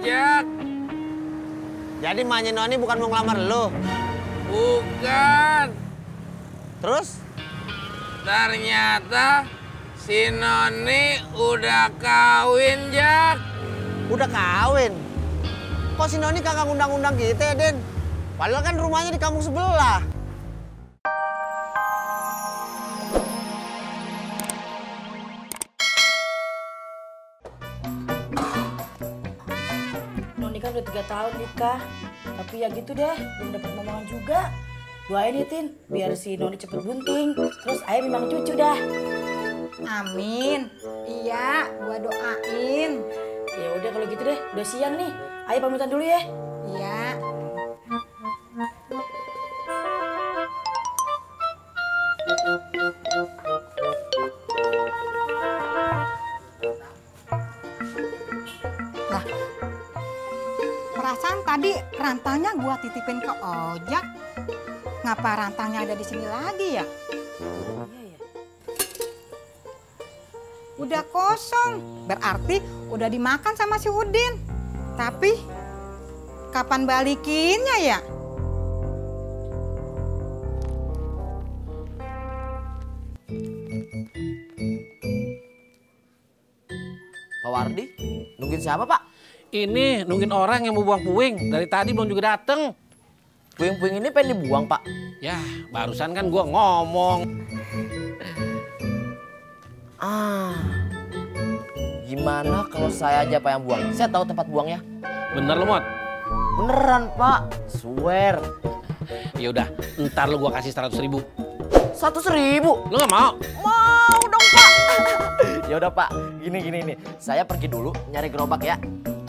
Jak. Jadi emaknya Noni bukan mau ngelamar lu? Bukan. Terus? Ternyata si Noni udah kawin, Jak. Udah kawin? Kok si Noni kagak ngundang-undang kita ya, Den? Padahal kan rumahnya di kampung sebelah. Noni kan udah 3 tahun nikah, tapi ya gitu deh, belum dapat momongan juga. Doain ya, Tin, biar si Noni cepet bunting, terus ayah memang cucu dah. Amin. Iya, gua doain. Ya udah kalau gitu deh, udah siang nih. Ayah pamitan dulu ya. Iya. Lah, perasaan tadi rantangnya gua titipin ke Ojak. Ngapa rantangnya ada di sini lagi ya? Udah kosong, berarti udah dimakan sama si Udin. Tapi kapan balikinnya ya? Pak Wardi, nungguin siapa, Pak? Ini nungguin orang yang mau buang puing. Dari tadi belum juga dateng. Puing-puing ini pengen dibuang, Pak. Ya, barusan kan gua ngomong. Gimana kalau saya aja Pak yang buang? Saya tahu tempat buangnya. Bener lu, Mot? Beneran, Pak. Swear. Ya udah, ntar lu gua kasih 100.000. 100.000? Lu nggak mau? Mau dong, Pak. Ya udah, Pak. Gini. Saya pergi dulu nyari gerobak ya.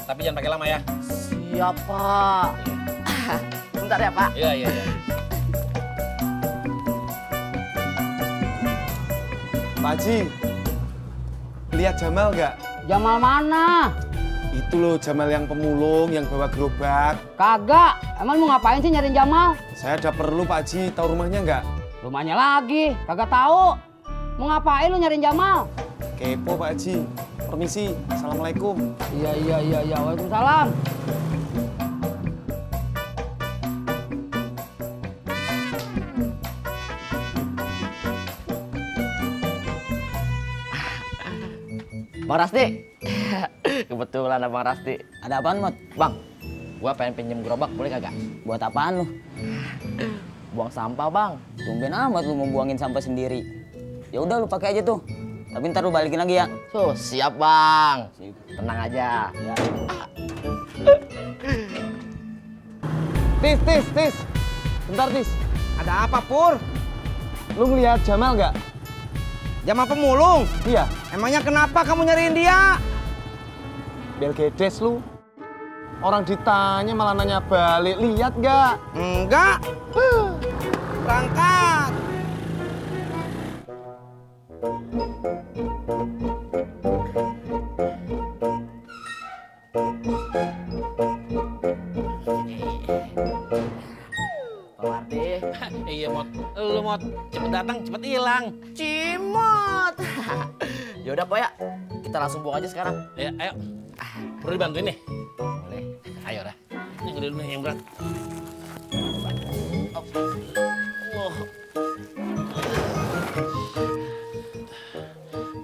Tapi jangan pakai lama ya. Siap, Pak. Bentar ya, Pak. Iya. Pak Haji, lihat Jamal nggak? Jamal mana? Itu loh Jamal yang pemulung, yang bawa gerobak. Kagak. Emang mau ngapain sih nyariin Jamal? Saya ada perlu Pak Haji, tahu rumahnya nggak? Rumahnya lagi. Kagak tahu. Mau ngapain lu nyariin Jamal? Kepo Pak Haji. Permisi, Assalamualaikum. Iya. Waalaikumsalam. Bang Rasti. Kebetulan Bang Rasti. Ada apaan, Mot? Bang, gua pengen pinjem gerobak, boleh kagak? Buat apaan lu? Buang sampah, Bang. Tumben amat lu mau buangin sampah sendiri. Ya udah lu pakai aja tuh. Tapi ntar lu balikin lagi ya. Siap, Bang. Tenang aja. Ya. Tis. Bentar, Tis. Ada apa, Pur? Lu ngeliat Jamal nggak? Jamal pemulung? Iya. Emangnya kenapa kamu nyariin dia? Bel gedes lu. Orang ditanya malah nanya balik. Lihat nggak? Enggak. Berangkat. Pak Wardi. Iya, Mot. Lu, Mot, cepet datang, cepet hilang. Cimot. Ya udah, Pak ya. Kita langsung buang aja sekarang. Ya, ayo. Perlu dibantuin nih? Boleh. Ayo dah. Yang gede dulu, yang berat.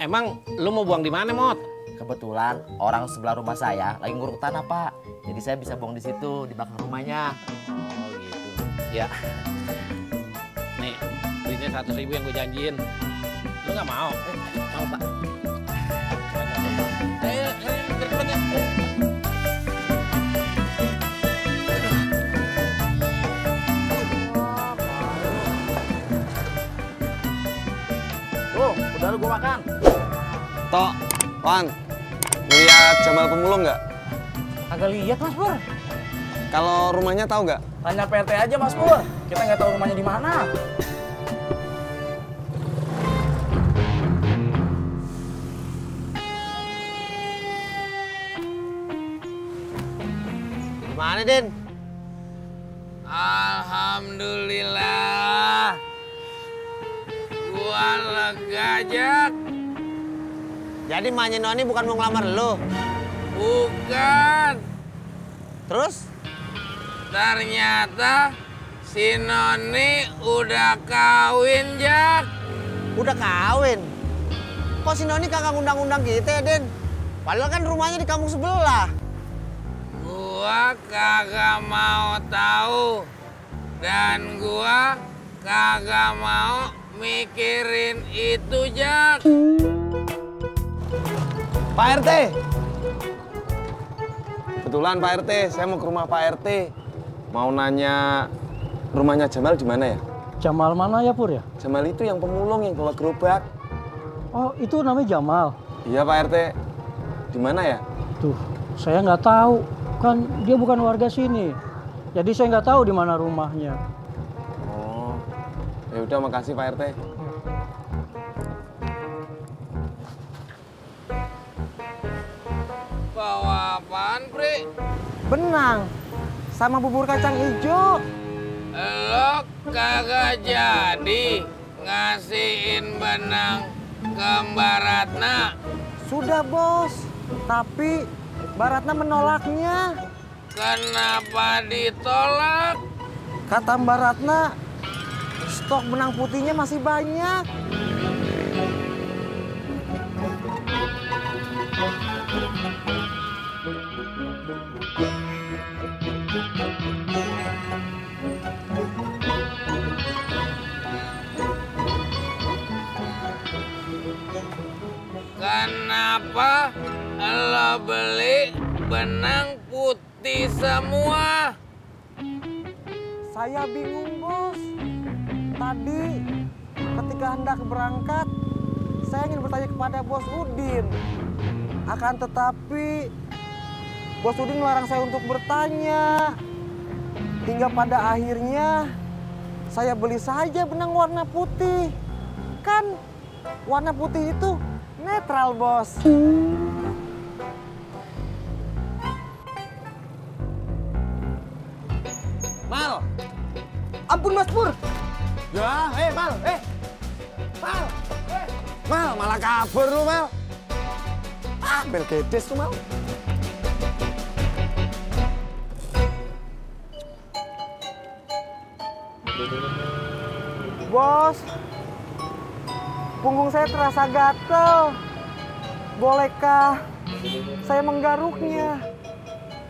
Emang lu mau buang di mana, Mot? Kebetulan orang sebelah rumah saya lagi nguruk tanah, Pak. Jadi saya bisa buang di situ, di belakang rumahnya. Oh, gitu. Ya. Nih, belinya 100.000 yang gue janjiin. Lu nggak mau? Mau, Pak. Ayo, cepet ya. Udah lu gua makan. Tok, Wan. Ngeliat Jamal pemulung nggak? Kagak lihat, Mas Pur. Kalau rumahnya tahu nggak? Tanya PRT aja, Mas Pur. Kita nggak tahu rumahnya di mana. Gimana, Den? Alhamdulillah. Gua lega, Jak. Jadi emaknya Noni bukan mau ngelamar lu? Bukan. Terus? Ternyata si Noni udah kawin, Jak. Udah kawin? Kok si Noni kagak ngundang-undang kita, Den? Padahal kan rumahnya di kampung sebelah. Gua kagak mau tahu. Dan gua kagak mau mikirin itu, Jak. Pak RT. Kebetulan Pak RT, saya mau ke rumah Pak RT. Mau nanya rumahnya Jamal di mana ya? Jamal mana ya, Pur ya? Jamal itu yang pemulung yang bawa gerobak. Oh, itu namanya Jamal. Iya Pak RT. Di mana ya? Tuh, saya nggak tahu. Kan dia bukan warga sini. Jadi saya nggak tahu di mana rumahnya. Oh, ya udah makasih Pak RT. Bawa apaan, Pri? Benang. Sama bubur kacang hijau. Lo kagak jadi ngasihin benang ke Mbak Ratna. Sudah, Bos. Tapi Mbak Ratna menolaknya. Kenapa ditolak? Kata Mbak Ratna, stok benang putihnya masih banyak. Kenapa lo beli benang putih semua? Saya bingung, Bos. Tadi ketika hendak berangkat, saya ingin bertanya kepada Bos Udin. Akan tetapi Bos Udin melarang saya untuk bertanya. Hingga pada akhirnya saya beli saja benang warna putih. Kan warna putih itu netral, Bos. Mal. Ampun, Mas Pur. Ya, Mal, Mal. Mal, malah kabur lu, Mal. Ah, bel gedes tuh, Mal. Bos, punggung saya terasa gatel. Bolehkah saya menggaruknya?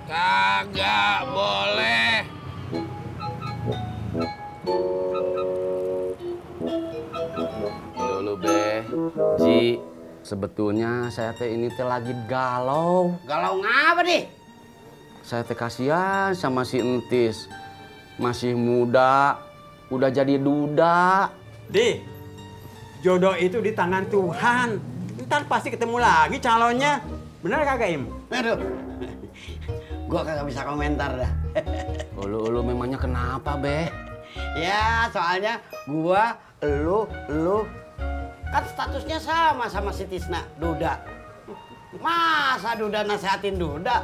Kagak boleh. Dulu Be, Ji, sebetulnya saya teh ini teh lagi galau. Galau ngapa nih? Saya teh kasihan sama si Entis. Masih muda, udah jadi duda. Di, jodoh itu di tangan Tuhan. Ntar pasti ketemu lagi calonnya. Bener kagak, Im? Aduh, gua kagak bisa komentar dah. Ulu memangnya kenapa, Be? Ya, soalnya gua, lu, kan statusnya sama si Tisna, duda. Masa duda nasehatin duda?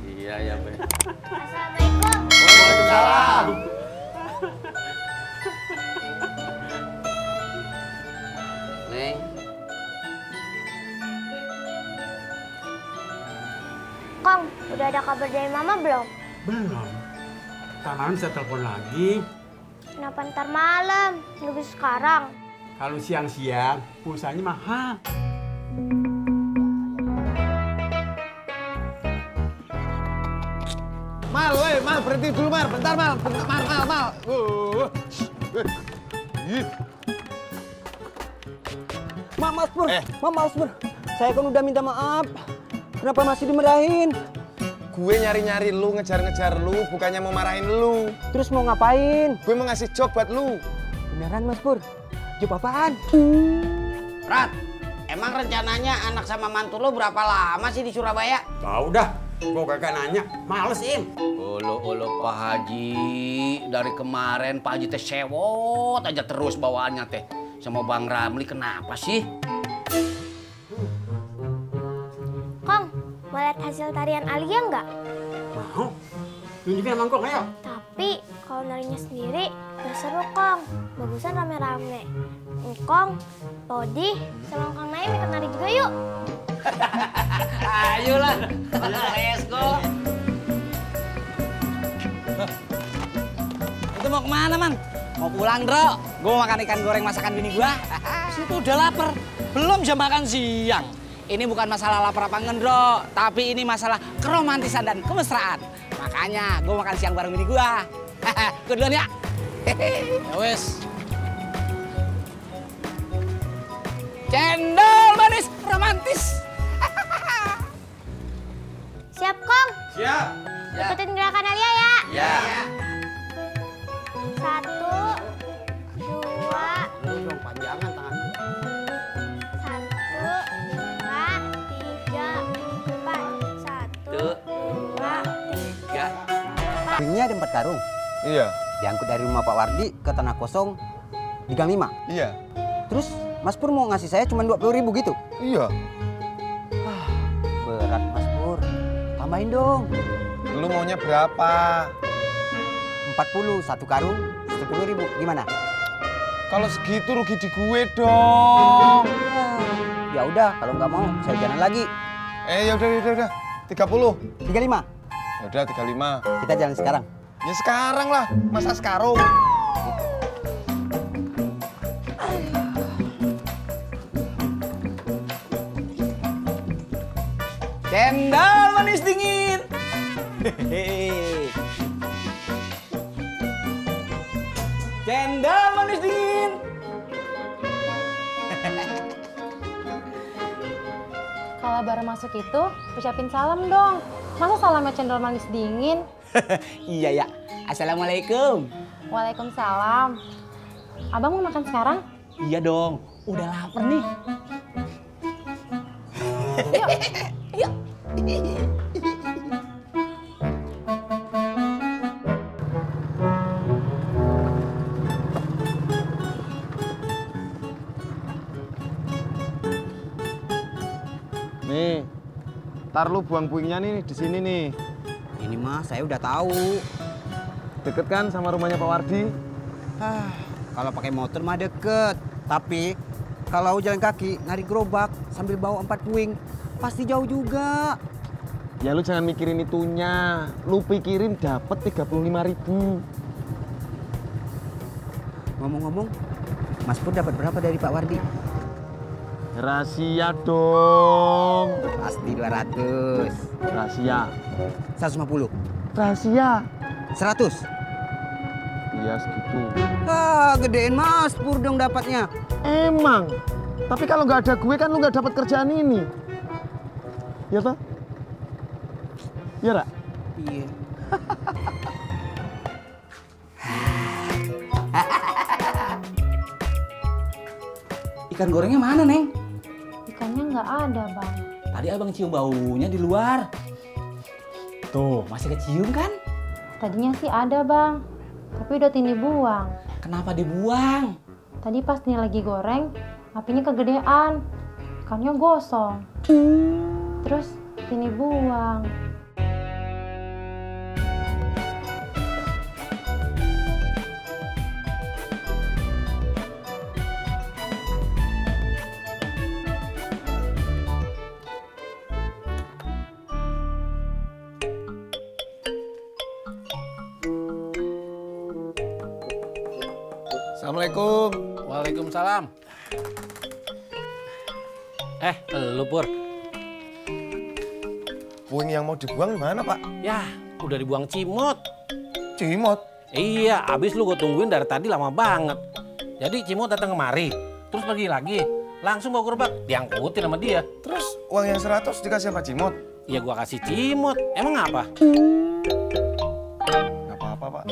Iya ya, Be. Assalamualaikum. Waalaikumsalam. Neng, Kong, udah ada kabar dari Mama belum? Belum. Ntar malam saya telepon lagi. Kenapa ntar malam? Nggak bisa sekarang. Kalau siang-siang, pulsanya mahal. Mal, Mal, berhenti dulu, Mal. Bentar, Mal. Mal. Mas Pur, Mas Pur. Saya kan udah minta maaf. Kenapa masih dimarahin? Gue nyari-nyari lu, ngejar-ngejar lu, bukannya mau marahin lu. Terus mau ngapain? Gue mau ngasih job buat lu. Beneran, Mas Pur? Job apaan? Rat, emang rencananya anak sama mantu lo berapa lama sih di Surabaya? Tahu dah, gua kagak nanya. Males, Im. Ulu Pak Haji, dari kemarin Pak Haji teh sewot aja terus bawaannya teh. Sama Bang Ramli, kenapa sih? Kong, mau lihat hasil tarian Alia nggak? Mau? Tunjukin mangkok, ayo. Tapi kalau narinya sendiri nggak seru, Kong. Bagusan rame-rame. Kong, Podi, sama Kang Naim ikut nari juga yuk. Ayolah. Let's go. Itu mau kemana, Man? Mau pulang, Dro. Gue mau makan ikan goreng masakan bini gua. Situ udah lapar. Belum jam makan siang. Ini bukan masalah lapar apa ngendro, tapi ini masalah keromantisan dan kemesraan. Makanya gue makan siang bareng bini gua. Gue duluan ya. Ya wes. Cendol manis romantis. Siap, Kong? Siap. Ikutin gerakan Alia ya. Ya. 1, 2, Lu dong panjangan tangan. 1, 2, 3, 4. 1, 2, 3. Ringnya ada 4 karung. Iya. Diangkut dari rumah Pak Wardi ke tanah kosong di Gang 5. Iya. Terus Mas Pur mau ngasih saya cuma 20.000 gitu? Iya. Berat Mas Pur. Tambahin dong. Lu maunya berapa? 40 satu karung 10.000. Gimana? Kalau segitu rugi di gue dong. Ya udah, kalau nggak mau saya jalan lagi. Ya udah. 30. 35. Ya udah 35. Kita jalan sekarang. Ya sekarang lah, masa sekarang. Cendol manis dingin. Cendol manis dingin. Kalau baru masuk itu, ucapin salam dong. Masa salamnya cendol manis dingin? Iya ya. Assalamualaikum. Waalaikumsalam. Abang mau makan sekarang? Iya dong. Udah lapar nih. Yuk. Nih, ntar lu buang puingnya nih di sini nih. Ini mah saya udah tahu. Deket kan sama rumahnya Pak Wardi? Kalau pakai motor mah deket. Tapi kalau jalan kaki narik gerobak sambil bawa 4 puing pasti jauh juga. Ya lu jangan mikirin itunya. Lu pikirin dapat 35.000. Ngomong-ngomong, Mas Pur dapat berapa dari Pak Wardi? Rahasia dong. Pasti 200. Rahasia. 150. Rahasia. 100. Iya segitu. Gedein Mas Pur dong dapatnya. Emang. Tapi kalau nggak ada gue kan lu nggak dapat kerjaan ini. Ya toh? Iya, Ra? Iya. Ikan gorengnya mana, Neng? Ikannya nggak ada, Bang. Tadi abang cium baunya di luar. Tuh, masih kecium kan? Tadinya sih ada, Bang. Tapi udah Tini buang. Kenapa dibuang? Tadi pas Tini lagi goreng, apinya kegedean. Ikannya gosong. Terus Tini buang. Assalamualaikum. Waalaikumsalam. Lu Pur. Puing yang mau dibuang mana, Pak? Ya, udah dibuang Cimot. Cimot? Iya, abis lu gue tungguin dari tadi lama banget. Jadi Cimot datang kemari, terus pergi lagi. Langsung bawa gerobak, diangkutin sama dia. Terus uang yang 100 dikasih sama Cimot? Ya gua kasih Cimot. Emang apa? Gak apa-apa, Pak.